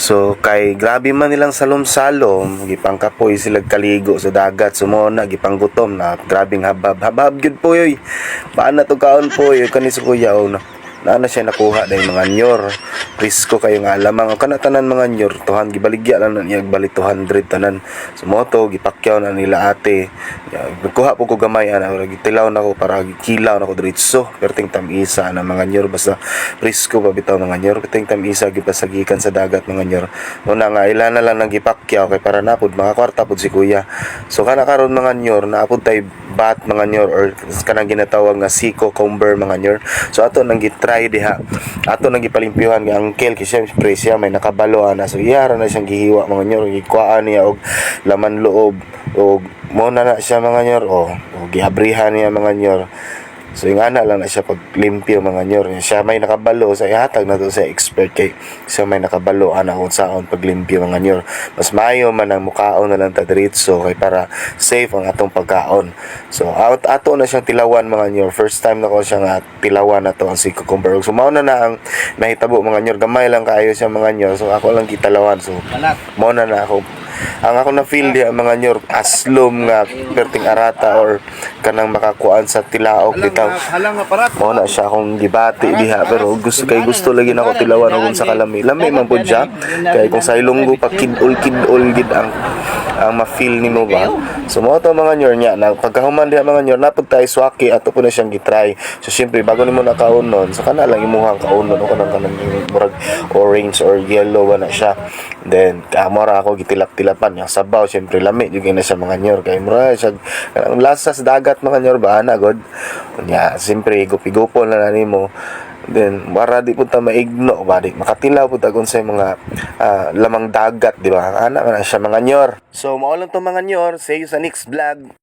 So kay grabe man nilang salom-salom, gipangkapoy sila kaligo sa dagat. So mo na gipanggutom na grabing habab. Habab gyud po yoy. Paano to kaon po yoy kani sa kuya, oh, na. Naa na siya nakuha dahil, mga nyor. Presko kayo nga alamang. Ang kanatanan, mga nyor, tuhan gibaligya lang na niya balik 200 tanan. So mo to gipakyaw na nila ate. Ya, nagkuha po ko gamay ana, gitilaw na ko para kilaw na ko diretso. Perting tamisa na, mga nyor, basta presko pa bitaw, mga nyor. Perting tamisa gipasagikan sa dagat, mga nyor. Una nga ila na lang nang gipakyaw kay para napud mga kwarta pud si kuya. So kana karon, mga nyor, naapod tay bat, mga nyor, or kanang ginatawag nga sea cucumber, mga nyor. So ato nang gitry diha. Ato nang gipalimpyuhan nga angkel kay syempre siya may nakabalo ana. So iyara na siyang gihiwa, mga nyor, gikuhaan niya og laman loob og mo na na siya, mga nyor, oh, og giabrihan niya, mga nyor. So yung ana lang na siya paglimpyo, mga nyor. Siya may nakabalo sa ihatag na to sa expert kay siya may nakabalo ana kung saon paglimpyo, mga nyor. Mas maayo man ang mukaon na lang ta diretso kay para safe ang atong pagkaon. So out ato na siyang tilawan, mga nyor. First time na ko siya nga tilawan na to ang sea cucumber. So mao na na ang nahitabo, mga nyor. Gamay lang kaayo siya, mga nyor. So ako lang gitalawan. So Balat. Mao na na ako ang ako na feel diha, mga nyor, aslom nga perting arata or kanang makakuan sa tilaok bitaw. Halang nga parat. Mao na siya akong gibati diha, pero gusto kay gusto lagi nako tilawan og sa kalami. Lami man pud siya. Kay kung sa Ilonggo pa, kidol kidol gid ang ma-feel nimo ba. So mo to, mga nyor, niya na pagkahuman diha, mga nyor, napud tayo swaki, ato po na siyang gitry. So syempre bago nimo nakaon nun, so kana lang imuhang kaunon o kanang murag orange or yellow ba na siya. Then kamora ako gitilap-tilapan yung sabaw, syempre lami jud na siya, mga nyor, kay mura siya kanang lasa sa dagat, mga nyor ba ana god. Nya siyempre gupi-gupon na na nimo. Then para di pud ta maigno ba, di makatilaw pud ta sa mga lamang dagat, di ba? Ana man na siya, mga nyor. So mao lang to, mga nyor. See you sa next vlog.